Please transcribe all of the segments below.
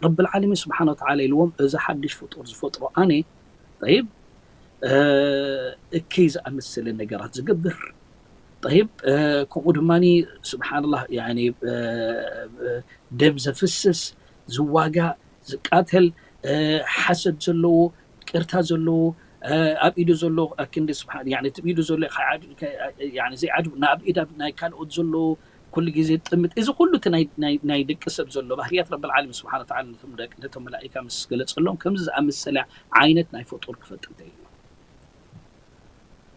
ረብል ዓለሚን ስብሓን ወተዓላ ኢልዎም፣ እዚ ሓድሽ ፍጡር ዝፈጥሮ ኣነ፣ ጠይብ፣ እ፣ እከይ ዝኣመሰለ ነገራት ዝገብር፣ ጠይብ፣ እ፣ ከምኡ ድማ ስብሓንላህ፣ ያኒ፣ እ፣ እ፣ ደም ዘፍስስ፣ ዝዋጋእ፣ ዝቃተል፣ እ፣ ሓሰድ ዘለዎ፣ ቅርታ ዘለዎ፣ እ፣ ኣብ ኢዱ ዘሎ ኣክንዲ ስብሓን፣ ያኒ እቲ ኢዱ ዘሎ ከይዓድ-፣ ከ-፣ ያኒ ዘይዓጅቡ፣ ናብ ኢድ ኣብ ናይ ካልኦት ዘሎ ኩሉ ግዜ ጥምት፣ እዚ ኩሉ እቲ ናይ፣ ናይ፣ ናይ ደቂ ሰብ ዘሎ ባህርያት ረብል ዓለሚን ስብሓን ወተዓላ ነቶም ደቂ፣ ነቶም መላኢካ ምስ ገለጸሎም፣ ከምዚ ዝኣመሰለ ዓይነት ናይ ፍጡር ክፈጥር ደልዩ።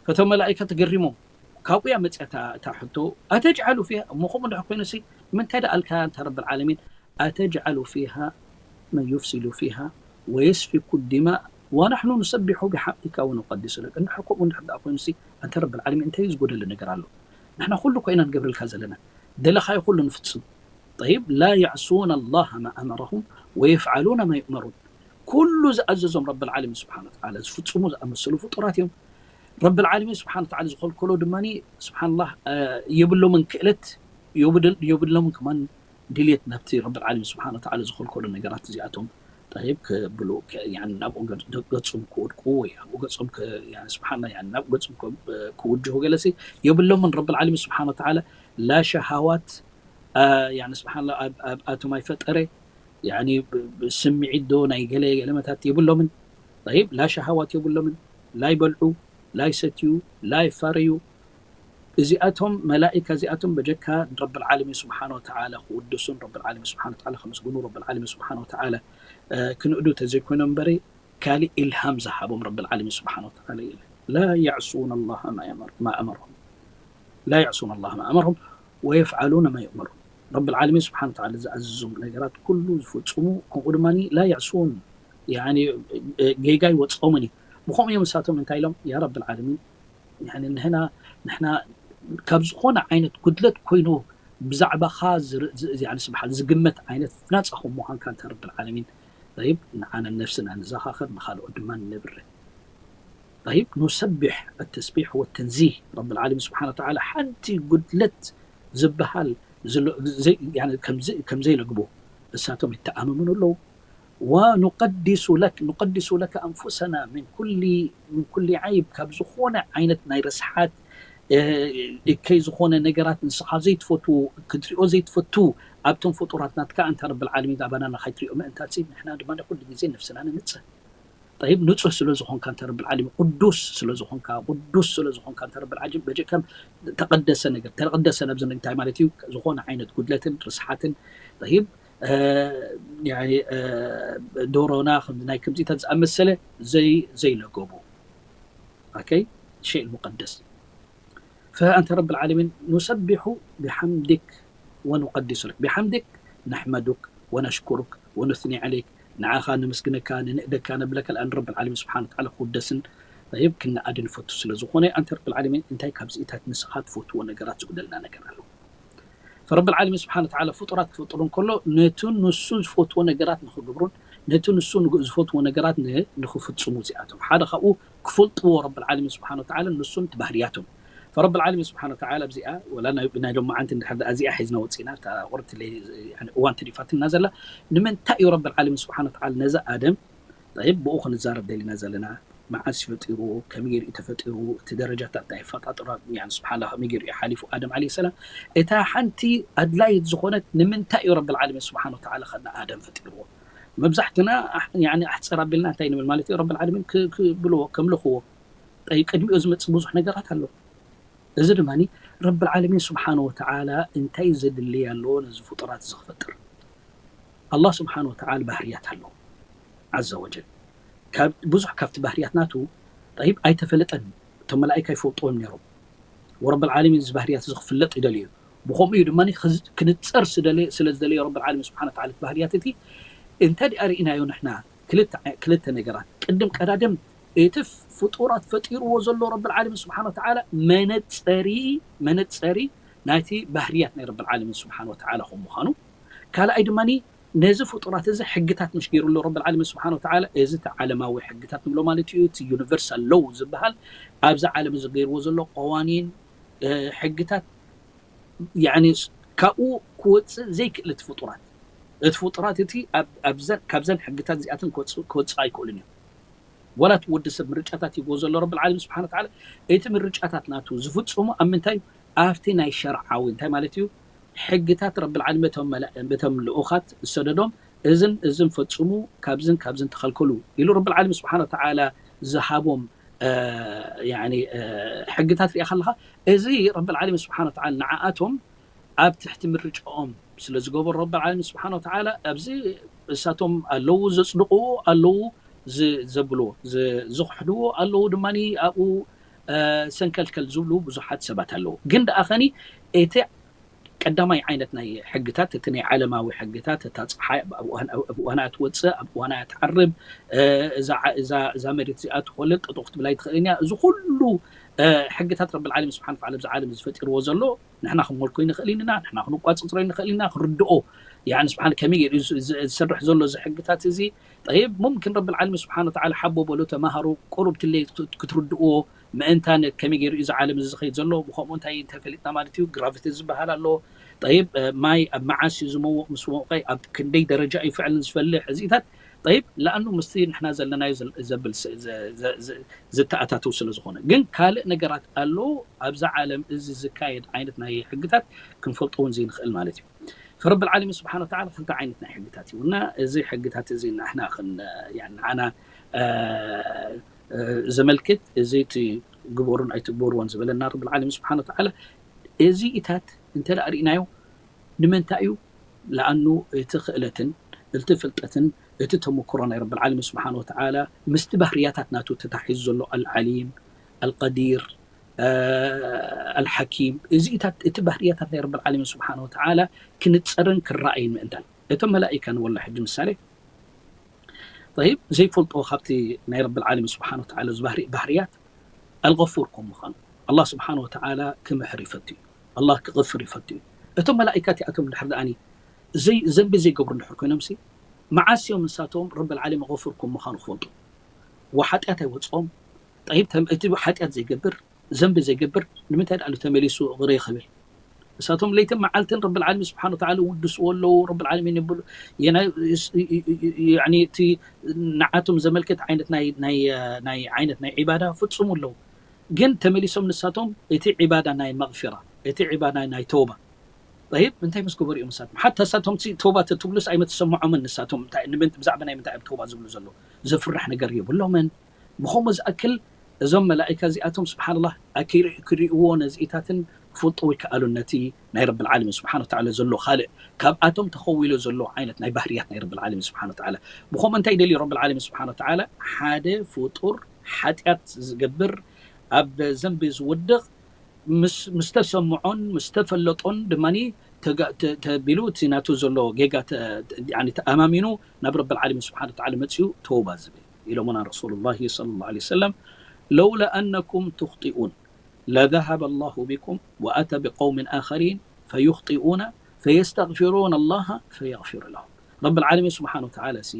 ፈቶም መላኢካ ተገሪሞም፣ ካብኡ እያ መጽያ እታ፣ እታ ሕቶ፣ "ኣተጅዓሉ ፊሃ"፣ እሞ ከምኡ እንድሕር ኮይኑሲ፣ ንምንታይ ደኣ ኣልካ ኣንታ ረብል ዓለሚን፣ "ኣተጅዓሉ ፊሃ መን ዩፍሲዱ ፊሃ ወየስፊኩ ዲማ ወናሕኑ ኑሰቢሑ ቢሓምዲካ ወኑቀዲሱ ለክ"? እንድሕር ከምኡ እንድሕር ደኣ ኮይኑሲ፣ ኣንታ ረብል ዓለሚን፣ እንታይ እዩ ዝጎደለ ነገር ኣሎ? ንሕና ኩሉ እኮ ኢና ንገብረልካ ዘለና። ደለኻዮ ኩሉ ንፍጽም። ጠይብ፣ "ላ ያዕሱነ ኣላህ ማ ኣመረሁም ወየፍዓሉነ ማ ዩእመሩን።" ኩሉ ዝኣዘዞም ረብል ዓለሚን ስብሓን ወተዓላ ዝፍጽሙ ዝኣመሰሉ ፍጡራት እዮም። ረብል ዓለሚን ስብሓን ወተዓላ ዝኸልከሎ ድማ፣ ስብሓንላህ፣ እ፣ የብሎምን ክእለት፣ የብድል-፣ የብሎምን ከማን ድልየት ናብቲ ረብል ዓለሚን ስብሓን ወተዓላ ዝኸልከሎ ነገራት እዚኣቶም፣ ጠይብ፣ ክብሉ፣ ከ-፣ ያኒ ናብኡ ገ-፣ ገጾም ክወድቁ ወይ ኣብኡ ገጾም ከ-፣ ያኒ ስብሓንላህ፣ ያኒ ናብኡ ገጾም ከ-፣ ክውጅሁ ገለሲ የብሎምን። ረብል ዓለሚን ስብሓን ወተዓላ ላ ሸሃዋት፣ እ፣ ያኒ ስብሓንላህ፣ ኣብ፣ ኣብ ኣቶም ኣይፈጠረ፣ ያኒ ብ-፣ ብ-፣ ስምዒት ዶ ናይ ገለ ገለመታት የብሎምን። ጠይብ፣ ላ ሸሃዋት የብሎምን፣ ላ ይበልዑ፣ ላ ይሰትዩ፣ ላ ይፋረዩ። እዚኣቶም መላኢካ እዚኣቶም በጀካ ረብል ዓለሚን ስብሓን ወተዓላ ክውድሱን ረብል ዓለሚን ስብሓን ወተዓላ ከመስግኑ ረብል ዓለሚን ስብሓን ወተዓላ፣ እ፣ ክንእዱ ተዘይኮይኖም እምበሪ፣ ካልእ ኢልሃም ዝሃቦም ረብል ዓለሚን ስብሓን ወተዓላ የለን። ላ ያዕሱነ ኣላህ ማ የመር-፣ ማ ኣመርሁም። ላ ያዕሱነ ኣላህ ማ ኣመርሁም ወየፍዓሉነ ማ ዩእመሩን። ረብል ዓለሚን ስብሓን ወተዓላ ዝኣዘዞም ነገራት ኩሉ ዝፍጽሙ፣ ከምኡ ድማ ላ ያዕሱን፣ ያኒ፣ እ፣ ጌጋ ይወጽኦምን እዩ። ብኸምኡ እዮም ንሳቶም እንታይ ኢሎም፣ "ያ ረብል ዓለሚን፣ ያኒ ንሕና፣ ንሕና ካብ ዝኾነ ዓይነት ጉድለት ኮይኑ ብዛዕባኻ ዝር-፣ ዝ-፣ ያኒ ስብሓን ዝግመት ዓይነት ፍላጻ ከም ምዃንካ እንተ ረብል ዓለሚን፣ ጠይብ፣ ንዓና ነፍስና ንዘኻኸር፣ ንኻልኦት ድማ ንነብርህ። ጠይብ፣ ኑሰቢሕ ኣተስቢሕ ወተንዚህ ረብል ዓለሚን ስብሓን ወተዓላ ሓንቲ ጉድለት ዝበሃል ዝሎ-፣ ዘይ-፣ ያኒ ከም ዘይ-፣ ከም ዘይለግቦ እሳቶም ይተኣማመኑ ኣለዉ። ወኑቀዲሱ ለክ፣ ኑቀዲሱ ለከ ኣንፉሰና ምን ኩሊ፣ ምን ኩሊ ዓይብ፣ ካብ ዝኾነ ዓይነት ናይ ርስሓት፣ እ፣ እከይ ዝኾነ ነገራት ንስኻ ዘይትፈትዎ፣ ክትሪኦ ዘይትፈቱ ኣብቶም ፍጡራት ናትካ ኣንታ ረብል ዓለሚን ኣባና ንኻይትሪኦ ምእንታን ሲ፣ ንሕና ድማ ኩሉ ግዜ ነፍስና ንንጽህ። ጠይብ፣ ንጹህ ስለ ዝኾንካ ኣንታ ረብል ዓለሚን፣ ቅዱስ ስለ ዝኾንካ፣ ቅዱስ ስለ ዝኾንካ ኣንታ ረብል ዓለሚን፣ በጀካ ተቐደሰ ነገር፣ ተቐደሰ ነብዚ እንታይ ማለት እዩ? ዝኾነ ዓይነት ጉድለትን ርስሓትን፣ ጠይብ፣ እ፣ ያኒ፣ እ፣ ዶሮና፣ ከም ናይ ከምዚታት ዝኣመሰለ ዘይ-፣ ዘይለገቡ። ኦኬ? ሸይእ ሙቀደስ። ፈኣንተ ረብል ዓለሚን፣ ኑሰቢሑ ቢሓምዲክ ወኑቀዲሱ ለክ። ቢሓምዲክ ነሕመዱክ ወነሽኩሩክ ወኑስኒ ዐለይክ። ንዓኻ ነመስግነካ፣ ንንእደካ፣ ነብለካ ልኣን ረብል ዓለሚን ስብሓን ወተዓላ ክውደስን፣ ጠይብ፣ ክንኣድን ይፈቱ ስለ ዝኾነ፣ ኣንተ ረብል ዓለሚን፣ እንታይ ካብዚኢታት ንስኻ ትፈትዎ ነገራት ዝጉደልና ነገር ኣሎ? ፈረብል ዓለሚን ስብሓን ወተዓላ ፍጡራት ክፈጥሩ እንከሎ፣ ነቲ ንሱ ዝፈትዎ ነገራት ንኽገብሩን፣ ነቲ ንሱ ንግ-፣ ዝፈትዎ ነገራት ን-፣ ንኽፍጽሙ እዚኣቶም። ሓደ ካብኡ ክፈልጥዎ ረብል ዓለሚን ስብሓን ወተዓላ ንሱን እቲ ባህርያቶም። ፈረብል ዓለሚን ስብሓን ወተዓላ ኣብዚኣ፣ ወላ ናይ፣ ናይ ሎማዓንቲ እንድሕር ደኣ እዚኣ ሒዝና ወፂና፣ እታ ቁርብቲ ለይ-፣ ያኒ እዋን ተሪፋትና ዘላ፣ ንምንታይ እዩ ረብል ዓለሚን ስብሓን ወተዓላ ነዚ ኣደም፣ ጠይብ፣ ብኡ ክንዛረብ ደሊና ዘለና፣ መዓስ ፈጢርዎ፣ ከመይ ገይሩ እዩ ተፈጢሩ፣ እቲ ደረጃታት ናይ ኣፈጣጥራ፣ ያኒ ስብሓንላ ከመይ ገይሩ እዩ ሓሊፉ ኣደም ዓለይሂ ሰላም። እታ ሓንቲ ኣድላይት ዝኾነት ንምንታይ እዩ ረብል ዓለሚን ስብሓን ወተዓላ ከ ንኣደም ፈጢርዎ? መብዛሕትና ኣሕ-፣ ያኒ ኣሕፅር ኣቢልና እንታይ ንብል ማለት እዩ? ረብል ዓለሚን ክ-፣ ክብልዎ፣ ከምልኽዎ። ጠይብ፣ ቅድሚኡ ዝመፅእ ብዙሕ ነገራት ኣሎ። እዚ ድማ ረብል ዓለሚን ስብሓን ወተዓላ እንታይ ዘድልይ ኣለዎ ነዚ ፍጡራት እዚ ክፈጥር? ኣላህ ስብሓን ወተዓላ ባህርያት ኣለዎ፣ ዓዘ ወጀል። ካብ፣ ብዙሕ ካብቲ ባህርያት ናቱ፣ ጠይብ፣ ኣይተፈለጠን። እቶም መላኢካ ይፈልጥዎም ነይሮም። ወረብል ዓለሚን እዚ ባህርያት እዚ ክፍለጥ ይደልዩ እዩ። ብኸምኡ እዩ ድማ ክዝ-፣ ክንጸር ስደለ-፣ ስለ ዝደለየ ረብል ዓለሚን ስብሓን ወተዓላ እቲ ባህርያት እቲ፣ እንተ ደኣ ርኢናዮ ንሕና ክልተ ዓይ-፣ ክልተ ነገራት። ቅድም ቀዳድም እቲ ፍጡራት ፈጢርዎ ዘሎ ረብል ዓለሚን ስብሓን ወተዓላ መነጸሪ፣ መነጸሪ ናይቲ ባህርያት ናይ ረብል ዓለሚን ስብሓን ወተዓላ ከም ምዃኑ፣ ካልኣይ ድማ ነዚ ፍጡራት እዚ ሕግታት ምሽ ገይሩ ኣሎ ረብል ዓለሚን ስብሓን ወተዓላ። እዚ እቲ ዓለማዊ ሕግታት ንብሎ ማለት እዩ፣ እቲ ዩኒቨርሳል ሎው ዝበሃል ኣብዚ ዓለም እዚ ገይርዎ ዘሎ ቀዋኒን፣ እ፣ ሕግታት፣ ያኒ፣ ካብኡ ክወፅእ ዘይክእል እቲ ፍጡራት። እቲ ፍጡራት እቲ ኣብ- ኣብዘን- ካብዘን ሕግታት እዚኣተን ክወፅ- ክወፅእ ኣይክእሉን እዮም። ወላ እቲ ወዲ ሰብ ምርጫታት ይጎ ዘሎ ረብል ዓለሚን ስብሓን ወተዓላ፣ እቲ ምርጫታት ናቱ ዝፍፅሙ ኣብ ምንታይ እዩ? ኣብቲ ናይ ሸርዓዊ እንታይ ማለት እዩ? ሕግታት ረብል ዓለሚን በቶም መላ- በቶም ልኡኻት ዝሰደዶም፣ እዝን እዝን ፈፅሙ፣ ካብዝን ካብዝን ተኸልከሉ ኢሉ ረብል ዓለሚን ስብሓን ወተዓላ ዝሃቦም እ፣ ያኒ እ፣ ሕግታት ሪኣ ከለኻ፣ እዚ ረብል ዓለሚን ስብሓን ወተዓላ ንዓኣቶም ኣብ ትሕቲ ምርጫኦም ስለ ዝገበሩ ረብል ዓለሚን ስብሓን ወተዓላ ኣብዚ እሳቶም ኣለዉ ዘፅድቕዎ ኣለዉ ዝ- ዘብልዎ ዝ- ዝኽሕድዎ ኣለዉ ድማ ኣብኡ እ፣ ሰንከልከል ዝብሉ ብዙሓት ሰባት ኣለዉ። ግን ደኣ ኸኒ እቲ ቀዳማይ ዓይነት ናይ ሕግታት እቲ ናይ ዓለማዊ ሕግታት እታ ፀሓይ ኣብ እዋን- ኣብ እዋና ትወፅእ ኣብ እዋና ትዓርብ እ፣ እዛ ዓ- እዛ እዛ መሬት እዚኣ ትኾልል ጠጠው ክትብል ኣይትኽእልን እያ። እዚ ኩሉ እ፣ ሕግታት ረብል ዓለሚን ስብሓን ወተዓላ ኣብዚ ዓለም እዚ ፈጢርዎ ዘሎ ንሕና ክንመልኮ ይንኽእል ኢና፣ ንሕና ክንቋፅፅሮ ይንኽእል ኢና፣ ክንርድኦ ያኒ ስብሓን ከመይ ገይሩ ዝ- ዝ- ዝሰርሕ ዘሎ እዚ ሕግታት እዚ ጠይብ ሙምኪን ረብል ዓለሚን ስብሓን ወተዓላ ሓቦ በሉ ተማሃሩ ቁሩብ ትለይ ክት- ክትርድእዎ ምእንታን ከመይ ገይሩ እዚ ዓለም እዚ ዝኸይድ ዘሎ ብከምኡ እንታይ እንተፈሊጥና ማለት እዩ። ግራቪቲ ዝበሃል ኣሎ። ጠይብ እ፣ ማይ ኣብ መዓስ እዩ ዝመውቕ ምስ ወቀ ኣብ ክንደይ ደረጃ እዩ ፍዕልን ዝፈልሕ እዚታት ጠይብ ለኣኑ ምስቲ ንሕና ዘለናዮ ዘል- ዘብል ስ- ዘ- ዘ- ዘ- ዝተኣታተው ስለ ዝኾነ ግን ካልእ ነገራት ኣሎ። ኣብዛ ዓለም እዚ ዝካየድ ዓይነት ናይ ሕግታት ክንፈልጦ እውን ዘይንኽእል ማለት እዩ። ፈረብል ዓለሚን ስብሓን ወተዓላ ክልተ ዓይነት ናይ ሕግታት እዩ እና እዚ ሕግታት እዚ ንሕና ክን- ያ- ንዓና እ፣ እ፣ ዘመልክት እዚ እቲ ግበሩን ኣይትግበርዎን ዝበለና ረብል ዓለሚን ስብሓን ወተዓላ እዚኢታት እንተ ደኣ ርኢናዮ ንምንታይ እዩ? ለኣኑ እቲ ክእለትን እቲ ፍልጠትን እቲ ተመክሮ ናይ ረብል ዓለሚን ስብሓን ወተዓላ ምስቲ ባህርያታት ናቱ ተታሒዙ ዘሎ ኣልዓሊም ኣልቀዲር እ፣ ኣልሓኪም እዚኢታት እቲ ባህርያታት ናይ ረብል ዓለሚን ስብሓን ወተዓላ ክንጸርን ክረኣይን ምእንታን እቶም መላኢካ ንወላ ሕጂ ምሳሌ ጠይብ ዘይፈልጦ ካብቲ ናይ ረብል ዓለሚን ስብሓን ወተዓላ ዝባህሪ ባህርያት ኣልغፉር ከም ምዃኑ ኣላህ ስብሓን ወተዓላ ክምሕር ይፈቱ እዩ። ኣላህ ክቕፍር ይፈቱ እዩ። እቶም መላኢካ እቲኣቶም ድሕር ደኣኒ ዘይ- ዘንቢ ዘይገብሩ እንድሕር ኮይኖም ሲ መዓስ እዮም ንሳቶም ረብል ዓለሚን غፉር ከም ምዃኑ ክፈልጡ? ወሓጢኣት ኣይወፅኦም ጠይብ ተም- እቲ ሓጢኣት ዘይገብር ዘንቢ ዘይገብር ንምንታይ ደኣሉ ተመሊሱ እቕረ ይኽብል? ንሳቶም ለይትን መዓልትን ረብል ዓለሚን ስብሓን ወተዓላ ውድስዎ ኣለዉ። ረብል ዓለሚን ይብሉ የናይ- ስ- ይ- ይ- ይ- ያኒ እቲ ንዓቶም ዘመልክት ዓይነት ናይ ናይ ናይ ዓይነት ናይ ዒባዳ ፍጹሙ ኣለዉ። ግን ተመሊሶም ንሳቶም እቲ ዒባዳ ናይ መቕፊራ እቲ ዒባዳ ናይ ተውባ ጠይብ እንታይ ምስ ገበሩ እዮም ንሳቶም ሓታ ንሳቶም ሲ ተውባ ተትብሉስ ኣይመተሰምዖምን። ንሳቶም እንታይ- ንምንት- ብዛዕባ ናይ ምንታይ እዮም ተውባ ዝብሉ ዘለዉ? ዘፍርሕ ነገር የብሎምን። ብኸምኡ ዝኣክል እዞም መላኢካ እዚኣቶም ስብሓንላህ ኣኪ- ክሪእዎ ነዚኢታትን ክፈልጥዎ ይከኣሉን ነቲ ናይ ረብል ዓለሚን ስብሓን ወተዓላ ዘሎ ካልእ ካብኣቶም ተኸዊሉ ዘሎ ዓይነት ናይ ባህርያት ናይ ረብል ዓለሚን ስብሓን ወተዓላ። ብኸምኡ እንታይ ደልዩ ረብል ዓለሚን ስብሓን ወተዓላ ሓደ ፍጡር ሓጢኣት ዝገብር ኣብ ዘንቢ ዝወድቕ ምስ- ምስ ተሰምዖን ምስ ተፈለጦን ድማ ተቢሉ እቲ ናቱ ዘሎ ጌጋ ተ- ያኒ ተኣማሚኑ ናብ ረብል ዓለሚን ስብሓን ወተዓላ መፅኡ ተውባ ዝብል ኢሎምና ረሱሉላሂ ሰለላሁ ዐለይሂ ወሰለም ለውላ ኣነኩም ትኽጢኡን ለዘሀበ ላሁ ቢኩም ወኣተ ቢቀውሚን ኣኸሪን ፈዩኽጢኡነ ፈየስተግፊሩነ ላሃ ፈየግፊሩ ለሁም። ረብል ዓለሚን ስብሓን ወተዓላ ሲ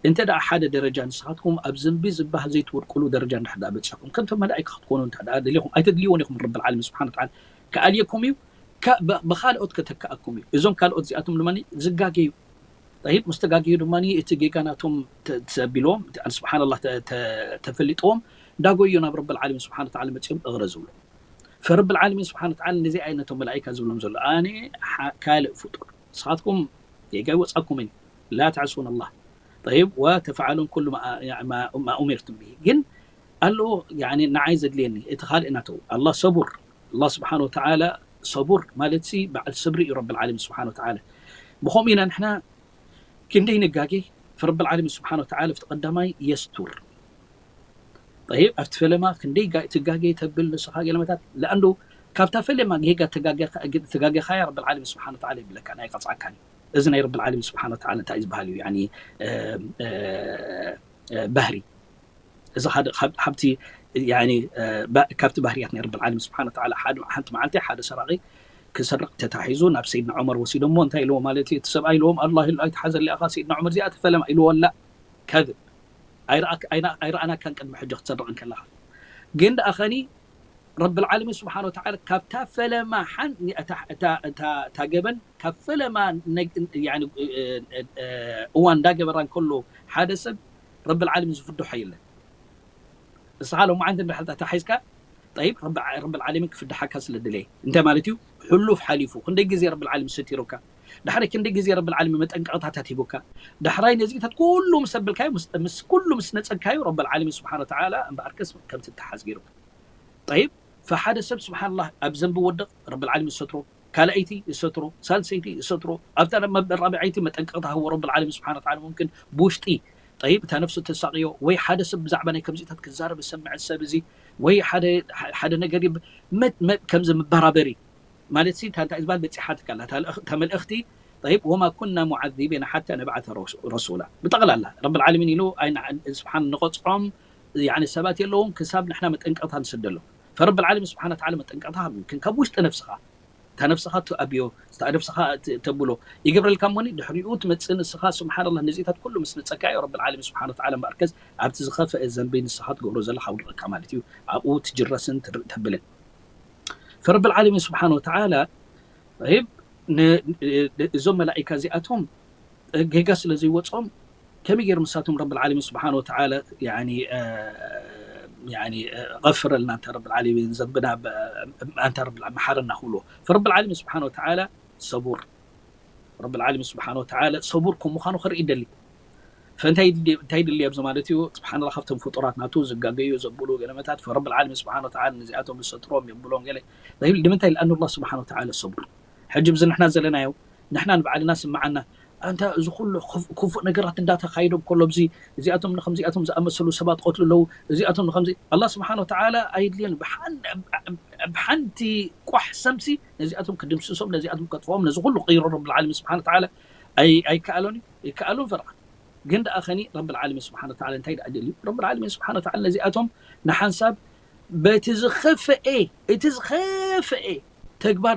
እንተ ደኣ ሓደ ደረጃ ንስኻትኩም ኣብ ዘንቢ ዝበሃል ዘይትወድቅሉ ደረጃ እንድሕር ደኣ በፂሕኩም ከምቶም መላኢካ ክትኮኑ እንተ ደኣ ደሊኹም ኣይተድልይዎን ኢኹም ረብል ዓለሚን ስብሓን ወተዓላ ክኣልየኩም እዩ። ካ- ብ- ብኻልኦት ከተክኣኩም እዩ። እዞም ካልኦት እዚኣቶም ድማ ዝጋገዩ ጠይብ ምስ ተጋገዩ ድማ እቲ ጌጋ ናቶም ተ- ተቢልዎም ስብሓንላህ ተ- ተ- ተፈሊጥዎም እንዳጎዩ ናብ ረብል ዓለሚን ስብሓን ወተዓላ መፂኦም እቕረ ዝብሉ ፈረብል ዓለሚን ስብሓን ወተዓላ ነዚ ኣይነቶም መላኢካ ዝብሎም ዘሎ ኣነ ሓ- ካልእ ፍጡር ንስኻትኩም ጌጋ ይወፃኩም እዩ ላ ተዕሱን ኣላህ ጠይብ ወተፍዓሉን ኩሉ ማ- ማ- ማ ኡሚርቱም ብሂ ግን ኣሎ ያኒ ንዓይ ዘድልየኒ እቲ ካልእ ናተው ኣላህ ሰቡር ኣላህ ስብሓን ወተዓላ ሰቡር ማለት ሲ በዓል ስብሪ እዩ ረብል ዓለሚን ስብሓን ወተዓላ ብኸምኡ ኢና ንሕና ክንደይ ንጋጌ ፈረብል ዓለሚን ስብሓን ወተዓላ ፍቲ ቀዳማይ የስቱር ጠይብ ኣብቲ ፈለማ ክንደይ ጋ- ትጋጌ ተብል ንስኻ ገለመታት ለኣንዶ ካብታ ፈለማ ጌጋ ተጋጌኻያ ረብል ዓለሚን ስብሓን ወተዓላ ይብለካ ናይ ቀፅዓካን እዚ ናይ ረብል ዓለሚን ስብሓን ወተዓላ እንታይ እዩ ዝበሃል እዩ ያኒ እ- እ- እ- ባህሪ እዚ ሓደ ካብ- ካብቲ ያኒ እ፣ ባ- ካብቲ ባህርያት ናይ ረብል ዓለሚን ስብሓን ወተዓላ ሓደ ሓንቲ መዓልቲ ሓደ ሰራቂ ክሰርቕ ተታሒዙ ናብ ሰይድና ዑመር ወሲዶሞ እንታይ ኢልዎ ማለት እዩ እቲ ሰብኣይ ኢልዎም ኣላ ኢሉ ኣይትሓዘሊ ኣኻ ሰይድና ዑመር እዚኣ ተፈለማ ኢልዎ ላ ከዝብ ኣይረኣክ- ኣይና- ኣይረኣናካን ቅድሚ ሕጂ ክትሰርቕ እንከለኻ ግን ደኣ ኸኒ ረብል ዓለሚን ስብሓን ወተዓላ ካብታ ፈለማ ሓን እታ ገበን ካብ ፈለማ እዋን እንዳገበራ እንከሎ ሓደ ሰብ ረብል ዓለሚን ዝፍድሖ የለን። ንስኻ ሎማዓንቲ እንድሕር ተታሒዝካ፣ ጠይብ፣ ረብል ዓለሚን ክፍድሓካ ስለ ድለየ። እንታይ ማለት እዩ? ሕሉፍ ሓሊፉ። ክንደይ ግዜ ረብል ዓለሚን ሰቲሩካ? ዳሕራይ ክንደይ ግዜ ረብል ዓለሚን መጠንቀቕታታት ሂቡካ? ዳሕራይ ነዚታት ኩሉ ምስ ኣበልካዮ፣ ምስ ኩሉ ምስ ነጸግካዮ፣ ረብል ዓለሚን ስብሓን ወተዓላ እምበኣርከስ ከም ትተሓዝ ገይሩካ። ጠይብ፣ ፈሓደ ሰብ ስብሓንላህ ኣብ ዘንቢ ወድቕ፣ ረብል ዓለሚን ይሰትሮ። ካልኣይቲ ይሰትሮ፣ ሳልሰይቲ ይሰትሮ። ኣብታ መበል ራብዓይቲ መጠንቀቕታ ህቦ ረብል ዓለሚን ስብሓን ወተዓላ። ሙምኪን ብውሽጢ ጠይብ እታ ነፍሱ ተሳቕዮ ወይ ሓደ ሰብ ብዛዕባ ናይ ከምዚታት ክዛረብ ዝሰምዐ ሰብ እዚ ወይ ሓደ ነገር ከምዚ መበራበሪ ማለት ሲ እንታይ ዝበሃል በፂሓትካ ኣላ እታ መልእኽቲ። ጠይብ ወማ ኩና ሙዓዚቢና ሓታ ነብዓተ ረሱላ። ብጠቕላላ ረብል ዓለሚን ኢሉ ስብሓን ንቐፅዖም ሰባት የለውን ክሳብ ንሕና መጠንቀቕታ ንሰደሎም። ፈረብል ዓለሚን ስብሓን ወተዓላ መጠንቀቕታ ካብ ውሽጢ ነፍስኻ እታ ነፍስኻ ትኣብዮ እታ ነፍስኻ ተብሎ ይገብረልካ እሞኒ ድሕሪኡ ትመፅእ ንስኻ ስብሓንላ ነዚታት ኩሉ ምስ ነፀካዮ ረብል ዓለሚን ስብሓን ወተዓላ እምበኣርከስ ኣብቲ ዝኸፈአ ዘንቢ ንስኻ ትገብሮ ዘለኻ ውድቐካ ማለት እዩ። ኣብኡ ትጅረስን ትርእ ተብልን ፈረብል ዓለሚን ስብሓን ወተዓላ። ይብ እዞም መላኢካ እዚኣቶም ጌጋ ስለ ዘይወፅኦም ከመይ ገይሩ ምሳቶም ረብል ዓለሚን ስብሓን ወተዓላ غفرልና እንተ ረብል ዓለሚን ዘንብና እንተ ረብል መሓረና ክብልዎ። ፈረብል ዓለሚን ስብሓን ወተዓላ ሰቡር ረብል ዓለሚን ስብሓን ወተዓላ ሰቡር ከም ምዃኑ ከርኢ ይደሊ። ፈእንታይ እንታይ ይደሊ ኣብዚ ማለት እዩ? ስብሓንላ ካብቶም ፍጡራት ናቱ ዝጋገዩ ዘብሉ ገለመታት ፈረብል ዓለሚን ስብሓን ወተዓላ ነዚኣቶም ዝሰጥሮም የብሎም ገለ ንምንታይ? ለኣኑ ኣላ ስብሓን ወተዓላ ሰቡር። ሕጂ ብዚ ንሕና ዘለናዮ ንሕና ንባዕልና ስምዓና ኣንታ እዚ ኩሉ ክፉእ ነገራት እንዳተካይዶም ከሎ ዚ እዚኣቶም ንከምዚኣቶም ዝኣመሰሉ ሰባት ቆትሉ ኣለዉ። እዚኣቶም ንከምዚ ኣላ ስብሓን ወተዓላ ኣይድልዮን ብሓንቲ ቋሕ ሰምሲ ነዚኣቶም ክድምስሶም ነዚኣቶም ከጥፍኦም ነዚ ኩሉ ቀይሮ ረብል ዓለሚን ስብሓን ወተዓላ ኣይከኣሎን ይከኣሉን ፈርዓት ግን ደኣ ኸኒ ረብል ዓለሚን ስብሓን ወተዓላ እንታይ ደኣ ደልዩ? ረብል ዓለሚን ስብሓን ወተዓላ ነዚኣቶም ንሓንሳብ በቲ ዝኸፈኤ እቲ ዝኸፈኤ ተግባር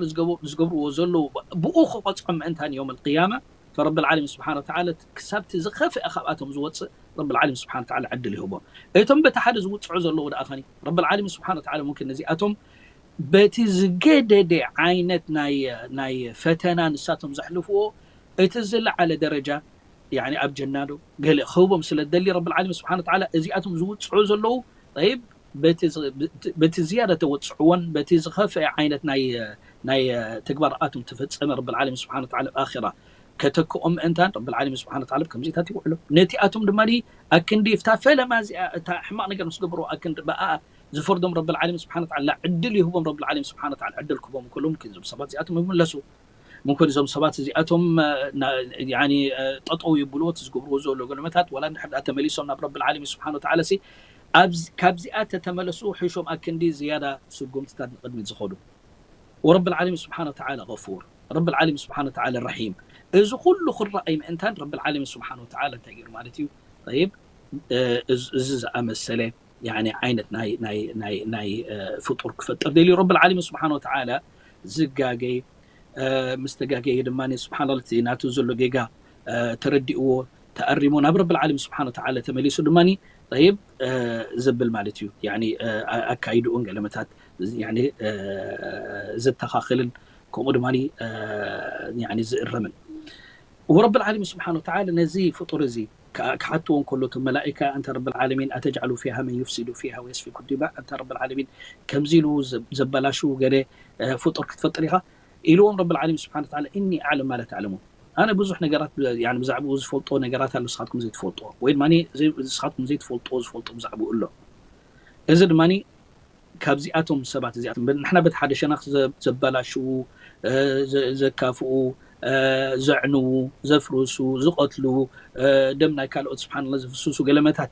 ዝገብርዎ ዘለዉ ብኡ ክቐፅዖም ምእንታን ዮም ኣልቅያማ ፈረብል ዓለሚን ስብሓን ወተዓላ ክሳብቲ ዝኸፈኤ ካብኣቶም ዝወፅእ ረብል ዓለሚን ስብሓን ወተዓላ ዕድል ይህቦም። እቶም በቲ ሓደ ዝውፅዑ ዘለዉ ደኣ ኸኒ ረብል ዓለሚን ስብሓን ወተዓላ ሙምኪን ነዚኣቶም በቲ ዝገደደ ዓይነት ናይ ፈተና ንሳቶም ዘሕልፍዎ እቲ ዝለዓለ ደረጃ ኣብ ጀናዶ ገለ ክህቦም ስለ ደሊ ረብል ዓለሚን ስብሓን ወተዓላ እዚኣቶም ዝውፅዑ ዘለዉ ይብ በቲ ዝያዳ ተወፅዕዎን በቲ ዝኸፍአ ዓይነት ናይ ተግባር ኣቶም ተፈፀመ ረብል ዓለሚን ስብሓን ወተዓላ ኣኺራ ከተክኦም ምእንታን ረብል ዓለሚን ስብሓን ወተዓላ ከምዚታት ይውዕሎ። ነቲ ኣቶም ድማ ኣክንዲ እፍታ ፈለማ እዚኣ እታ ሕማቕ ነገር ምስ ገብርዎ ኣክንዲ ብኣ ዝፈርዶም ረብል ዓለሚን ስብሓን ወተዓላ ዕድል ይህቦም ረብል ዓለሚን ስብሓን ወተዓላ ዕድል ክህቦም ከሎ ሙምኪን እዞም ሰባት እዚኣቶም ይምለሱ። ሙምኪን እዞም ሰባት እዚኣቶም ጠጠው ይብልዎ እቲ ዝገብርዎ ዘሎ ገለመታት ዋላ እንድሕር ተመሊሶም ናብ ረብል ዓለሚን ስብሓን ወተዓላ ሲ ካብዚኣ ተተመለሱ ሕሾም ኣክንዲ ዝያዳ ስጉምትታት ንቅድሚት ዝኸዱ። ወረብል ዓለሚን ስብሓን ወተዓላ غفور ረብል ዓለሚን ስብሓን ወተዓላ ረሒም። እዚ ኩሉ ክረኣይ ምእንታን ረብል ዓለሚን ስብሓን ወተዓላ እንታይ ገይሩ ማለት እዩ? ይብ እዚ ዝኣመሰለ ዓይነት ናይ ፍጡር ክፈጥር ደልዩ ረብል ዓለሚን ስብሓን ወተዓላ ዝጋገይ ምስ ተጋገየ ድማ ስብሓን ናቱ ዘሎ ጌጋ ተረዲእዎ ተኣሪሞ ናብ ረብል ዓለሚን ስብሓን ወተዓላ ተመሊሱ ድማ ይብ ዘብል ማለት እዩ። ኣካይድኡን ገለመታት ዘተኻኽልን ከምኡ ድማ ዝእረምን ወረብል ዓለሚን ስብሓን ወተዓላ ነዚ ፍጡር እዚ ክሓትዎ እንከሎ እቶም መላኢካ ኣንተ ረብል ዓለሚን ኣተጅዓሉ ፊሃ መን ዩፍሲዱ ፊሃ ወየስፊኩ ዲማ ኣንተ ረብል ዓለሚን ከምዚ ኢሉ ዘበላሹ ገለ ፍጡር ክትፈጥር ኢኻ ኢልዎም ረብል ዓለሚን ስብሓን ወተዓላ እኒ ኣዕለም ማለት ኣዕለሙን ኣነ ብዙሕ ነገራት ብዛዕባኡ ዝፈልጦ ነገራት ኣሎ ንስኻትኩም ዘይትፈልጦ ወይ ድማ ንስኻትኩም ዘይትፈልጦ ዝፈልጦ ብዛዕባኡ ኣሎ። እዚ ድማ ካብዚኣቶም ሰባት እዚኣቶም ንሕና በቲ ሓደ ሸነኽ ዘበላሽዉ ዘካፍኡ ዘዕንዉ ዘፍርሱ ዝቐትሉ ደም ናይ ካልኦት ስብሓንላ ዝፍስሱ ገለመታት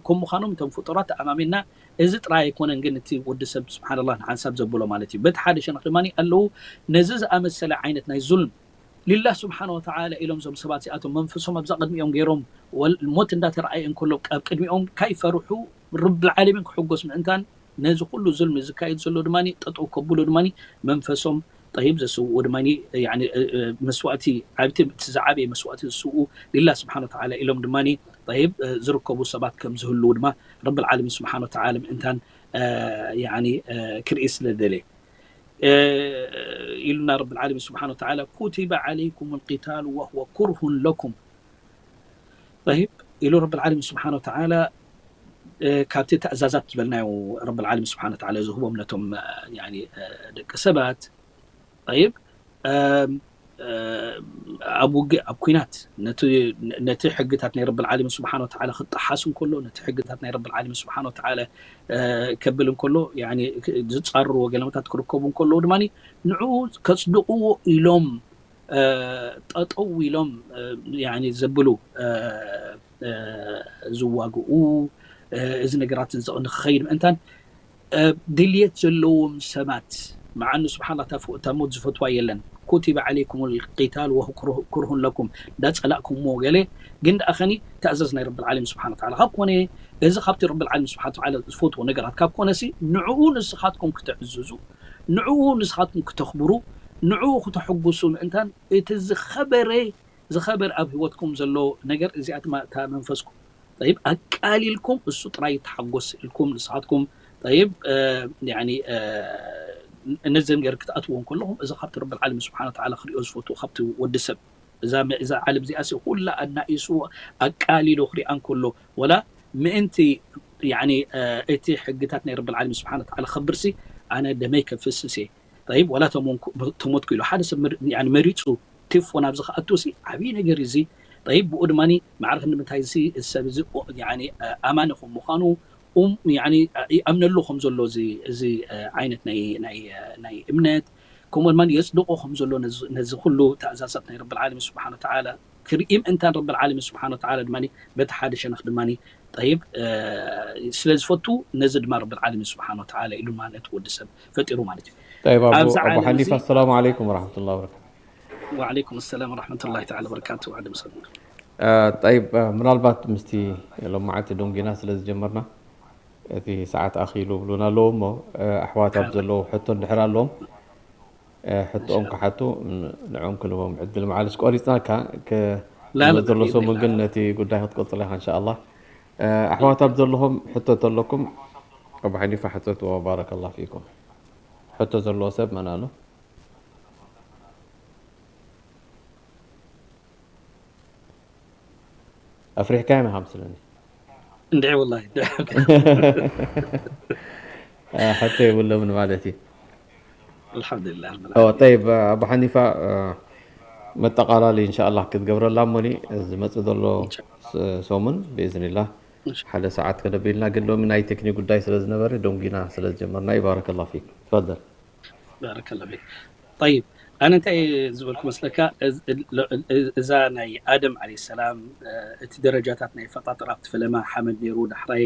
ከም ምዃኖም እቶም ፍጡራት ተኣማሚንና እዚ ጥራይ ኣይኮነን ግን እቲ ወዲ ሰብ ስብሓንላ ንሓንሳብ ዘብሎ ማለት እዩ በቲ ሓደ ሸነኽ ድማ ኣለዉ ነዚ ዝኣመሰለ ዓይነት ናይ ዙልም ሊላህ ስብሓን ወተዓላ ኢሎም እዞም ሰባት እዚኣቶም መንፈሶም ኣብዛ ቅድሚኦም ገይሮም ሞት እንዳተረኣየ እንከሎ ኣብ ቅድሚኦም ካይፈርሑ ረብል ዓለሚን ክሕጎስ ምእንታን ነዚ ኩሉ ዙልሚ ዝካየድ ዘሎ ድማ ጠጠው ከብሉ ድማ መንፈሶም ጠይብ ዘስውኡ ድማ መስዋእቲ ዓብቲ እቲ ዝዓበየ መስዋእቲ ዝስውኡ ሊላ ስብሓን ወተዓላ ኢሎም ድማ ጠይብ ዝርከቡ ሰባት ከም ዝህልዉ ድማ ረብል ዓለሚን ስብሓን ወተዓላ ምእንታን ክርኢ ስለ ደልየ ኢሉና ረብል ዓለሚን ስብሓን ወተዓላ ኩቲበ ዓለይኩም ልቂታሉ ወህወ ኩርሁን ለኩም ጠይብ ኢሉ ረብል ዓለሚን ስብሓን ወተዓላ ካብቲ ተእዛዛት ዝበልናዮ ረብል ዓለሚን ስብሓን ወተዓላ ዝህቦም ነቶም ደቂ ሰባት ጠይብ ኣብ ውግእ ኣብ ኩናት ነቲ ሕግታት ናይ ረብል ዓለሚን ስብሓን ወተዓላ ክጠሓስ እንከሎ ነቲ ሕግታት ናይ ረብል ዓለሚን ስብሓን ወተዓላ ከብል እንከሎ ዝፃርርዎ ገለመታት ክርከቡ እንከለዉ ድማ ንዕኡ ከፅድቕዎ ኢሎም ጠጠው ኢሎም ዘብሉ ዝዋግኡ እዚ ነገራት ንክኸይድ ምእንታን ድልየት ዘለዎም ሰባት መዓኑ ስብሓን እታ ሞት ዝፈትዋ የለን ኩቲበ ዓለይኩም ልቂታል ወሁ ኩርሁን ለኩም እንዳፀላእኩምዎ ገለ ግን ደኣ ኸኒ ተእዘዝ ናይ ረብል ዓለሚን ስብሓን ወተዓላ ካብ ኮነ እዚ ካብቲ ረብል ዓለሚን ስብሓን ወተዓላ ዝፈትዎ ነገራት ካብ ኮነሲ ንዕኡ ንስኻትኩም ክትዕዝዙ ንዕኡ ንስኻትኩም ክተኽብሩ ንዕኡ ክተሐጉሱ ምእንታን እቲ ዝኸበረ ዝኸበር ኣብ ህይወትኩም ዘሎ ነገር እዚኣ ድማ እታ መንፈስኩም ጠይብ ኣቃሊልኩም እሱ ጥራይ ይተሓጎስ ኢልኩም ንስኻትኩም ጠይብ ነዚ ነገር ክትኣትዎ እንከለኹም እዚ ካብቲ ረብል ዓለሚን ስብሓን ወተዓላ ክሪኦ ዝፈትዎ ካብቲ ወዲ ሰብ እዛ ዓለም እዚኣ ኩላ ኣናኢሱ ኣቃሊሉ ክሪኣ እንከሎ ወላ ምእንቲ እቲ ሕግታት ናይ ረብል ዓለሚን ስብሓን ወተዓላ ከብርሲ ኣነ ደመይ ከፍስስ እየ ጠይብ ዋላ ተሞትኩ ኢሉ ሓደ ሰብ መሪፁ ቲፎ ናብዚ ክኣቱ ሲ ዓብዪ ነገር እዚ ጠይብ ብኡ ድማ ማዕረ ክንዲ ምንታይ እዚ ሰብ እዚ ኣማኒ ከም ምዃኑ ይኣምነሉ ከም ዘሎ እዚ ዓይነት ናይ እምነት ከምኡ ድማ የፅድቆ ከም ዘሎ ነዚ ኩሉ ተእዛዛት ናይ ረብል ዓለሚን ስብሓን ወተዓላ ክርኢ ምእንታን ረብል ዓለሚን ስብሓን ወተዓላ ድማ በቲ ሓደ ሸነኽ ድማ ጠይብ ስለ ዝፈቱ ነዚ ድማ ረብል ዓለሚን ስብሓን ወተዓላ ኢሉ ማለት ወዲ ሰብ ፈጢሩ ማለት እዩ ጠይብ ኣቡ ሓኒፋ ኣሰላሙ ዓለይኩም ወረሕመቱላ ወበረካቱ ወዓለይኩም ሰላም ወረሕመቱላ ተዓላ ወበረካቱ ዓለም ሰብ ጠይብ ምናልባት ምስቲ ሎማዓንቲ ዶንጊና ስለ ዝጀመርና እቲ ሰዓት ኣኺሉ ብሉና ኣለዎ እሞ ኣሕዋት ኣብ ዘለዉ ሕቶ እንድሕር ኣለዎም ሕቶኦም ክሓቱ ንዕኦም ክንቦም ዕድል መዓልስ ቆሪፅናካ ዘሎ ሰሙን ግን ነቲ ጉዳይ ክትቀፅል ኢኻ እንሻ ኣላ ኣሕዋት ኣብ ዘለኹም ሕቶ ተለኩም ኣቡ ሓኒፋ ሕተትዎ ባረከላ ፊኩም ሕቶ ዘለዎ ሰብ መን ኣሎ ኣፍሪሕካዮም ኢኻ ምስለኒ እንድዒ ወላሂ ሕቶ የብሎምን ማለት እዩ الحمد لله ጠይብ ኣቡ ሓኒፋ መጠቃላሊ እንሻ ኣላ ክትገብረላ እሞኒ ዝመፅእ ዘሎ ሰሙን ብእዝንላ ሓደ ሰዓት ከነብልና ግን ሎሚ ናይ ቴክኒክ ጉዳይ ስለ ዝነበረ ደንጊና ስለ ዝጀመርና እዩ ባረከላ ፊክ ትፈደል ባረከላ ፊክ ጠይብ ኣነ እንታይ ዝበልኩ መስለካ እዛ ናይ ኣደም ዓለ ሰላም እቲ ደረጃታት ናይ ፈጣጥር ኣብቲ ፈለማ ሓመድ ነይሩ ዳሕራይ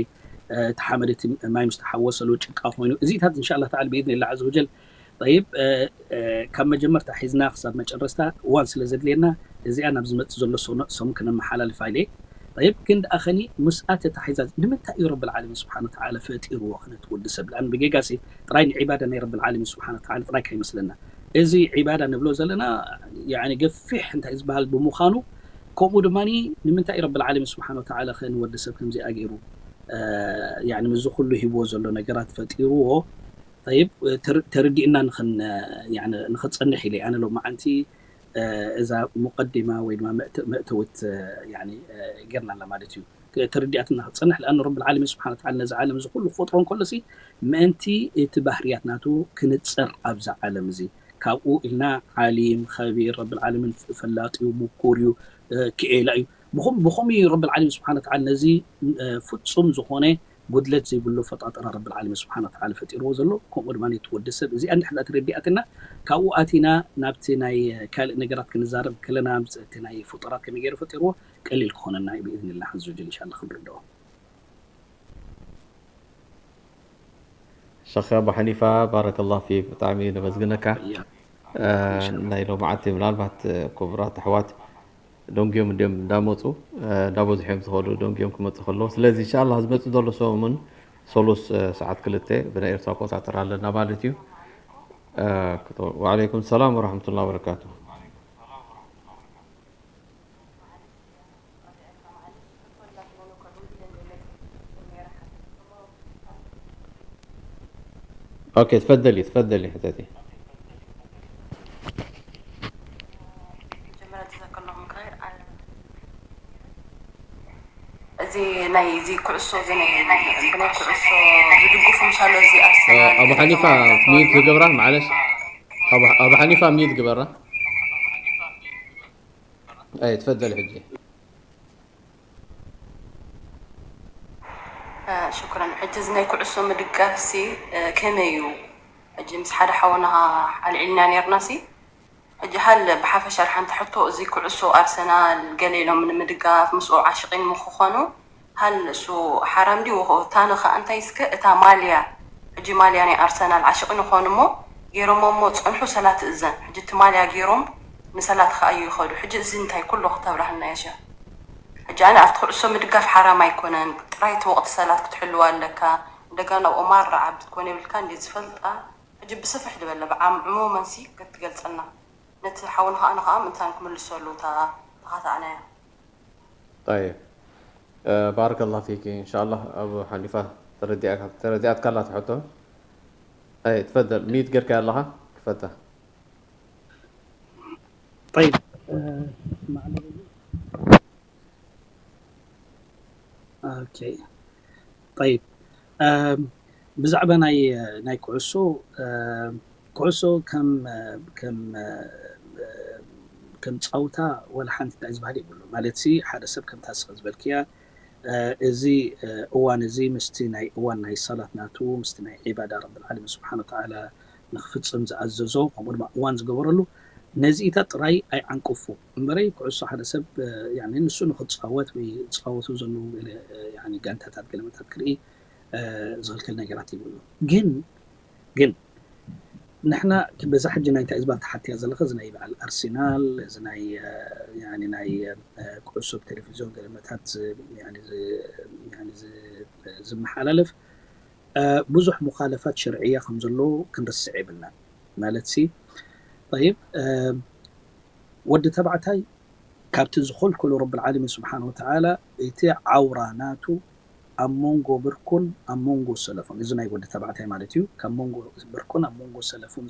እቲ ሓመድ እቲ ማይ ምስ ተሓወሰሉ ጭቃ ኮይኑ እዚታት እንሻ ላ ተዓላ ብኢድን ላ ዘ ወጀል ጠይብ ካብ መጀመርታ ሒዝና ክሳብ መጨረስታ እዋን ስለ ዘድልየና እዚኣ ናብ ዝመፅእ ዘሎ ሰሙን ክነመሓላልፋ ኢለ ጠይብ ግን ደኣ ኸኒ ምስኣ ተታሒዛ ንምንታይ እዩ ረብል ዓለሚን ስብሓን ወተዓላ ፈጢርዎ ክነቲ ወዲ ሰብ ለኣን ብጌጋሲ ጥራይ ንዒባዳ ናይ ረብል ዓለሚን ስብሓን ወተዓላ ጥራይ ከይመስለና እዚ ዒባዳ ንብሎ ዘለና ያኒ ገፊሕ እንታይ ዝበሃል ብምዃኑ ከምኡ ድማ ንምንታይ ረብል ዓለሚን ስብሓን ወተዓላ ከ ንወዲ ሰብ ከምዚኣ ገይሩ ያኒ ምዚ ኩሉ ሂብዎ ዘሎ ነገራት ፈጢርዎ ጠይብ ተርዲእና ንክንፀንሕ ኢለ ኣነ ሎማዓንቲ እዛ ሙቀዲማ ወይ ድማ መእተውት ጌርና ኣላ ማለት እዩ ተርዲኣትና ክፀንሕ ለኣን ረብ ዓለሚን ስብሓን ተዓላ ነዚ ዓለም እዚ ኩሉ ክፈጥሮ እንከሎ ሲ ምእንቲ እቲ ባህርያት ናቱ ክንፀር ኣብዛ ዓለም እዚ ካብኡ ኢልና ዓሊም ኸቢር ረብ ዓለሚን ፈላጥ እዩ ምኩር እዩ ክኤላ እዩ ብኸም- ብኸምኡ እዩ ረብ ዓለሚን ስብሓን ተዓላ ነዚ ፍፁም ዝኾነ ጉድለት ዘይብሉ ፈጣጠራ ረብ ዓለሚን ስብሓን ተዓላ ፈጢርዎ ዘሎ ከምኡ ድማ እቲ ወዲ ሰብ እዚኣ እንድሕር ተረዲኣትና ካብኡ ኣቲና ናብቲ ናይ ካልእ ነገራት ክንዛረብ ከለና ምስ እቲ ናይ ፍጡራት ከመይ ገይሩ ፈጢርዎ ቀሊል ክኾነና እዩ ብኢዝንላህ ዓዘ ወጀል እንሻላ ክንርድኦ ሸኽ ኣቡ ሓኒፋ ባረከላሁ ፊክ ብጣዕሚ ነመስግነካ ናይ ሎማዓቲ ምናልባት ክቡራት ኣሕዋት ደንጉዮም እንዲዮም እንዳመፁ እንዳበዝሑ እዮም ዝኸዱ ደንጉዮም ክመፁ ከለዉ ስለዚ እንሻላ ዝመፁ ዘሎ ሰሙን ሰሉስ ሰዓት ክልተ ብናይ ኤርትራ ኣቆፃፅራ ኣለና ማለት እዩ وعليكم السلام ورحمة الله وبركاته. اوكي، تفضلي، تفضلي حتاتي. እዚ ናይ እዚ ኩዕሶ እዚ ናይ ብናይ ኩዕሶ ዝድግፉ ምሻሎ እዚ ኣርሰናል ኣቡ ሓኒፋ ሚዩት ዝገብራ ማለሽ። ኣቡ ሓኒፋ ሚዩት ግበራ። ኣይ ትፈደል ሕጂ። ሽኩረን። ሕጂ እዚ ናይ ኩዕሶ ምድጋፍ ሲ ከመይ እዩ? ሕጂ ምስ ሓደ ሓውና ኣልዒልና ነርና ሲ ሕጂ ሃል ብሓፈሻ ሓንቲ ሕቶ፣ እዚ ኩዕሶ ኣርሰናል ገለ ኢሎም ንምድጋፍ ምስኡ ዓሽቒን ምክኾኑ ሃል እሱ ሓራም ድዩ? እታ ንኸ እንታይ እስከ እታ ማልያ፣ ሕጂ ማልያ ናይ ኣርሰናል ዓሽቒ ንኾኑ እሞ ገይሮሞ እሞ ጸንሑ ሰላት እዘን ሕጂ እቲ ማልያ ገይሮም ንሰላት ከኣዩ ይኸዱ። ሕጂ እዚ እንታይ ኩሉ ክተብራህልና የሸ? ሕጂ ኣነ ኣብቲ ኩዕሶ ምድጋፍ ሓራም ኣይኮነን፣ ጥራይ እቲ ወቕቲ ሰላት ክትሕልዋ ኣለካ። እንደገና ኦማር ረዓብ ክትኮን የብልካ እንዴ ዝፈልጣ ሕጂ ብስፍሕ ዝበለ ብዓም ዕሙመን ሲ ክትገልጸልና ነቲ ሓውና ከኣ ንኸኣ ምንታን ክምልሰሉ እታ ተኻታዕናያ። طيب. ባረከላሁ ፊኪ። እንሻላ ኣብ ሓሊፋ ተረዲኣትካ ኣላ ትሕቶ። ኣይ ትፈደል ሚት ገርካ ኣለኻ ክፈታ። طيب. اسمع علي. اوكي. طيب. ብዛዕባ ናይ ናይ ኩዕሶ ኩዕሶ ከም ከም ከም ፃውታ ወላ ሓንቲ እንታይ ዝበሃል የብሉ። ማለት ሲ ሓደ ሰብ ከምታ ስኸ ዝበልክያ እዚ እዋን እዚ ምስቲ ናይ እዋን ናይ ሰላት ናቱ ምስቲ ናይ ዒባዳ ረብል ዓለሚን ስብሓን ወተዓላ ንክፍፅም ዝኣዘዞ ከምኡ ድማ እዋን ዝገበረሉ ነዚኢታት ጥራይ ኣይዓንቅፉ እምበረይ ኩዕሶ ሓደ ሰብ ንሱ ንክፃወት ወይ ዝፃወቱ ዘለዉ ጋንታታት ገለመታት ክርኢ ዝኽልክል ነገራት ይብሉ። ግን ግን ንሕና በዛ ሕጂ ናይ እንታይ እዝባን ተሓትያ ዘለኸ እዚ ናይ በዓል ኣርሴናል እዚ ናይ ናይ ኩዕሶ ብቴሌቪዝዮን ገለመታት ዝመሓላለፍ ብዙሕ ሙኻለፋት ሸርዕያ ከም ዘሎ ክንርስዕ የብልና። ማለት ሲ طيب ወዲ ተባዕታይ ካብቲ ዝኸልከሎ ረብል ዓለሚን ስብሓን ወተዓላ እቲ ዓውራ ናቱ ኣብ መንጎ ብርኩን ኣብ መንጎ ሰለፉን እዚ ናይ ወዲ ተባዕታይ ማለት እዩ። ካብ መንጎ ብርኩን ኣብ መንጎ ሰለፉን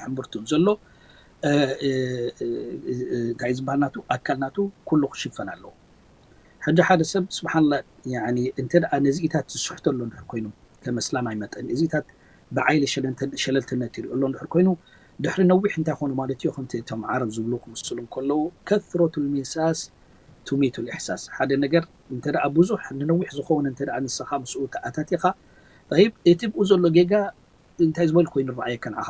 ሕምብርቱን ዘሎ እንታይ ዝበሃል ናቱ ኣካል ናቱ ኩሉ ክሽፈን ኣለዎ። ሕጂ ሓደ ሰብ ስብሓንላ እንተ ነዚኢታት ዝስሕቶ ኣሎ እንድሕር ኮይኑ ከም እስላማይ መጠን እዚታት ብዓይሊ ሸለልትነት ይርእሎ እንድሕር ኮይኑ ድሕሪ ነዊሕ እንታይ ኾኑ ማለት እዩ ከምቲ እቶም ዓረብ ዝብሉ ክምስሉ እንከለዉ ከትረቱ ልሚሳስ ቱሚቱ ልእሕሳስ ሓደ ነገር እንተ ብዙሕ ንነዊሕ ዝኸውን እንተ ንስኻ ምስኡ ተኣታቲኻ ይብ እቲ ብኡ ዘሎ ጌጋ እንታይ ዝበል ኮይኑ ረኣየካ ንዓኻ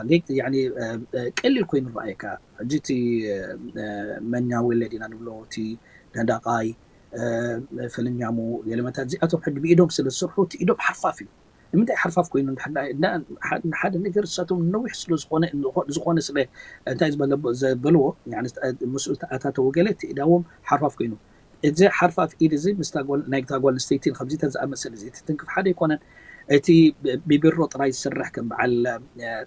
ቀሊል ኮይኑ ረኣየካ ሕጂ እቲ መኛ ወለድ ኢና ንብሎ እቲ ነዳቃይ ፈለኛሙ ገለመታት እዚኣቶም ሕጂ ብኢዶም ስለ ዝስርሑ እቲ ኢዶም ሓርፋፍ እዩ ንምንታይ ሓርፋፍ ኮይኑ ሓደ ነገር እሳቶም ነዊሕ ስለዝኾነ ዝኾነ ስለ እንታይ ዝበለ ዘበልዎ ምስኡ ተኣታተው ገለ እቲ ኢዳዎም ሓርፋፍ ኮይኑ እዚ ሓርፋፍ ኢድ እዚ ምስታ ጓል ናይታ ጓል ኣንስተይቲ ከምዚታት ዝኣመሰለ እዚ ትትንክፍ ሓደ ኣይኮነን። እቲ ብቢሮ ጥራይ ዝስራሕ ከም በዓል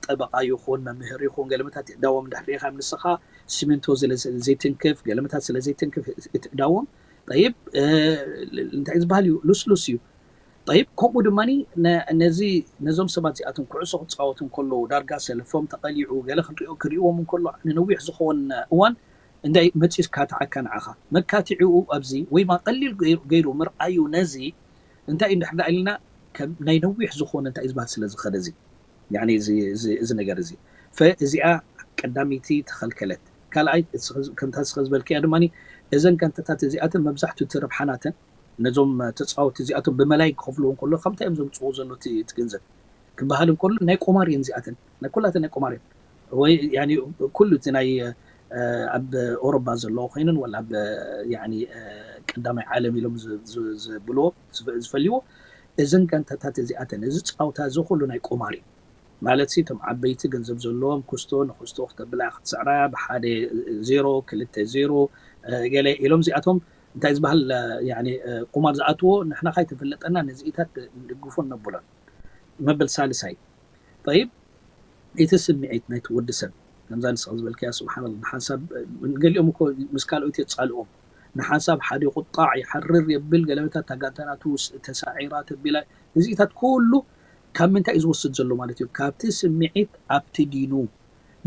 ጠበቃ ይኹን መምህር ይኹን ገለመታት ዳዎም ድሕር ሪኢኻ ንስኻ ሲሚንቶ ዘይትንክፍ ገለመታት ስለ ዘይትንክፍ እቲ ዳዎም ጠይብ እንታይ ዝበሃል እዩ ልስሉስ እዩ። ጠይብ ከምኡ ድማ ነዚ ነዞም ሰባት እዚኣቶም ኩዕሶ ክፃወቱ እንከለዉ ዳርጋ ሰልፎም ተቐሊዑ ገለ ክንሪኦ ክሪእዎም እንከሎ ንነዊሕ ዝኾን እዋን እንታይ መፂኡስ ካትዓካ ንዓኻ መካትዒኡ ኣብዚ ወይማ ቀሊል ገይሩ ምርኣዩ ነዚ እንታይ እዩ እንድሕር ኢልና ከም ናይ ነዊሕ ዝኾነ እንታይ ዝበሃል ስለ ዝኸደ እዚ እዚ ነገር እዚ እዚኣ ቀዳመይቲ ተኸልከለት ካልኣይ ከምታ ስኸ ዝበልክያ ድማ እዘን ጋንታታት እዚኣተን መብዛሕትኡ እቲ ረብሓናተን ነዞም ተፃወቲ እዚኣቶም ብመላይ ክኸፍልዎ እንከሎ ከምታ እዮም ዘምፅዎ ዘሎ እቲ ገንዘብ ክበሃል እንከሎ ናይ ቁማር እየን እዚኣተን ናይ ኩላተን ናይ ቁማር እየን ወይ ኩሉ እቲ ናይ ኣብ ኦሮባ ዘለዎ ኮይነን ወላ ኣብ ቀዳማይ ዓለም ኢሎም ዝብልዎ ዝፈልይዎ እዘን ጋንታታት እዚኣተን እዚ ፃውታ እዚ ኩሉ ናይ ቁማር እዩ ማለት ሲ እቶም ዓበይቲ ገንዘብ ዘለዎም ክስቶ ንክስቶ ክተብላ ክትስዕራ ብሓደ ዜሮ ክልተ ዜሮ ገለ ኢሎም እዚኣቶም እንታይ ዝበሃል ቁማር ዝኣትዎ ንሕና ካይተፈለጠና ነዚኢታት ንድግፎን ነብሎን መበል ሳልሳይ ጠይብ እቲ ስምዒት ናይቲ ወዲ ሰብ ከምዛ ንስኻ ዝበልካያ ስብሓንላ ንሓንሳብ ገሊኦም እኮ ምስ ካልኦት የፃልኦም ንሓንሳብ ሓደ ቁጣዕ ይሓርር የብል ገለበታት ታጋንታናቱ ተሳዒራ ተቢላ እዚኢታት ኩሉ ካብ ምንታይ እዩ ዝወስድ ዘሎ ማለት እዩ ካብቲ ስምዒት ኣብቲ ዲኑ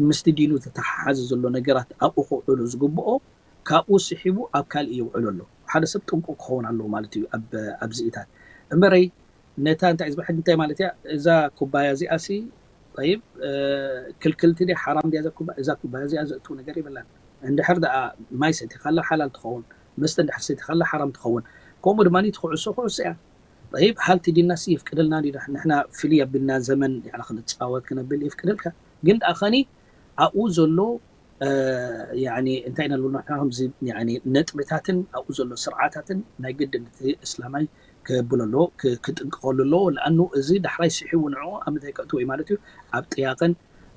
ምስቲ ዲኑ ተተሓሓዚ ዘሎ ነገራት ኣብኡ ክውዕሉ ዝግብኦ ካብኡ ስሒቡ ኣብ ካልእ የውዕሎ ኣሎ ሓደ ሰብ ጥንቁ ክኸውን ኣለዎ ማለት እዩ ኣብዚኢታት እምበረይ ነታ እንታይ ዝበሐት እንታይ ማለት እያ እዛ ኩባያ እዚኣ ሲ ይብ ክልክልቲ ዲ ሓራም ዲያ እዛ ኩባያ እዚኣ ዘእትው ነገር የብላን እንድሕር ደኣ ማይ ሰቲኻላ ሓላል ትኸውን መስተ እንድሕር ሰቲኻላ ሓራም ትኸውን ከምኡ ድማ ትኩዕሶ ኩዕሶ እያ ይብ ሃልቲ ዲናሲ ይፍቅደልና ንሕና ፍልይ ኣቢልና ዘመን ክንፃወት ክነብል ይፍቅደልካ ግን ደኣ ኸኒ ኣብኡ ዘሎ እንታይ ኢና ንብል ንሕና ከምዚ ነጥብታትን ኣብኡ ዘሎ ስርዓታትን ናይ ግድን እቲ እስላማይ ክብሎ ኣለዎ ክጥንቀቐሉ ኣለዎ ለኣኑ እዚ ዳሕራይ ስሒቡ ንዕኡ ኣብ ምንታይ ከእትዎ እዩ ማለት እዩ ኣብ ጥያቕን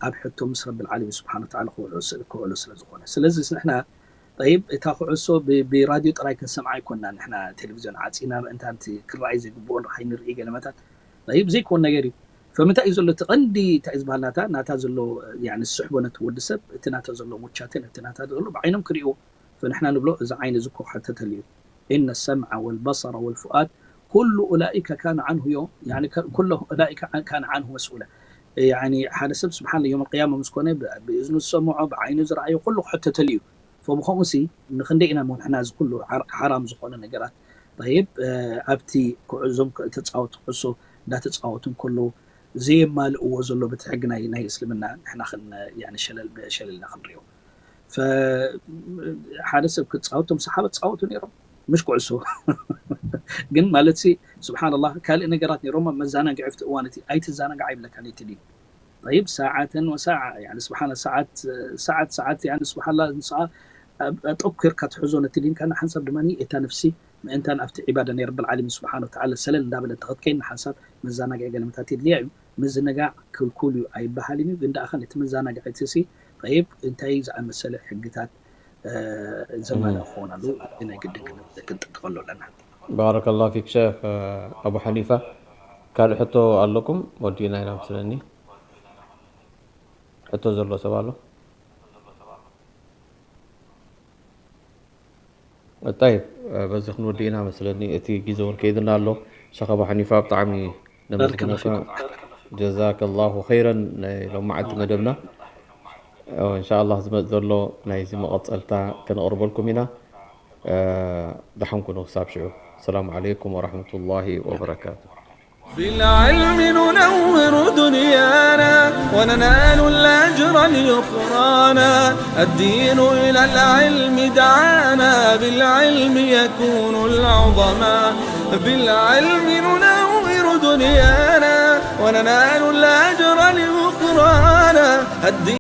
ኣብ ሕቶ ምስ ረብል ዓለሚን ስብሓን ወተዓላ ክውዕሎ ስለ ዝኾነ ስለዚ ንሕና ጠይብ እታ ኩዕሶ ብራድዮ ጥራይ ክንሰምዓ ኣይኮና ንሕና ቴሌቪዝዮን ዓፂና ምእንታን ክረኣይ ዘይግብኦ ንርኣይ ንርኢ ገለመታት ጠይብ ዘይኮን ነገር እዩ ፈምንታይ እዩ ዘሎ እቲ ቀንዲ እንታይ ዝበሃል ናታ ናታ ዘሎ ስሕቦ ነቲ ወዲ ሰብ እቲ ናታ ዘሎ ሙቻትን እቲ ናታ ዘሎ ብዓይኖም ክርእዎ ፈንሕና ንብሎ እዚ ዓይኒ እዚ ኮ ክሕተተሉ እዩ إن السمع والبصر والفؤاد كل أولئك كان عنه يوم يعني كل أولئك كان عنه مسؤولا يعني ሓደ ሰብ ስብሓን ዮም ቅያማ ምስ ኮነ ብእዝኑ ዝሰምዖ ብዓይኑ ዝረኣዮ ኩሉ ክሕተተሉ እዩ ፈብኸምኡ ሲ ንክንደይ ኢና ሞ ንሕና እዚ ኩሉ ሓራም ዝኾነ ነገራት ይብ ኣብቲ እዞም ተፃወቱ ክዕሶ እንዳተፃወቱ ከለዉ ዘየማልእዎ ዘሎ በቲ ሕጊ ናይ ናይ እስልምና ንሕና ሸለልና ክንሪኦ ሓደ ሰብ ክፃወቶም ሰሓበት ፃወቱ ነይሮም ምሽ ኩዕሶ ግን ማለት ስብሓንላ ካልእ ነገራት ነይሮም መዛናግዒ ኣብቲ እዋን እቲ ኣይትዛናጋዕ ይብለካ ነቲ ዲን طيب ساعة وساعة يعني سبحان ساعات ساعات ساعات يعني سبحان الله ንስኻ ጠኩርካ ትሕዞ ነቲ ዲንካ ንሓንሳብ ድማ እታ ነፍሲ ምእንታን ኣብቲ ዒባዳ ናይ ረብል ዓለሚን ስብሓን ወተዓላ ሰለል እንዳበለ ተኸትከይ ንሓንሳብ መዛናግዒ ገለመታት የድልያ እዩ ምዝንጋዕ ክልኩል እዩ ኣይበሃልን እዩ ግን ደኣ እቲ መዛናግዒ እቲ ሲ ጠይብ እንታይ ዝኣመሰለ ሕግታት ዘማልእ ክኾን ኣለዎ ናይ ግድን ክንጠንቀቐሉ ኣለና ባረከላሁ ፊክ ሸክ ኣቡ ሓኒፋ ካልእ ሕቶ ኣለኩም ወዲእና ኢና መስለኒ ሕቶ ዘሎ ሰብ ኣሎ ጠይብ በዚ ክንወዲ ኢና መስለኒ እቲ ግዜ እውን ከይድና ኣሎ ሸኸ ኣቡ ሓኒፋ ብጣዕሚ ነመስግነካ ጀዛከ ላሁ ኸይረን ናይ ሎማዓንቲ መደብና እንሻ ኣላህ ዝመፅ ዘሎ ናይዚ መቐፀልታ ከነቕርበልኩም ኢና ደሓን ኩኑ ክሳብ ሽዑ ሰላሙ ዓለይኩም ወረሕመቱላሂ ወበረካቱ بالعلم ننور دنيانا وننال الأجر اليخرانا الدين إلى العلم دعانا بالعلم يكون العظماء بالعلم ننور دنيانا وننال الأجر اليخرانا الدين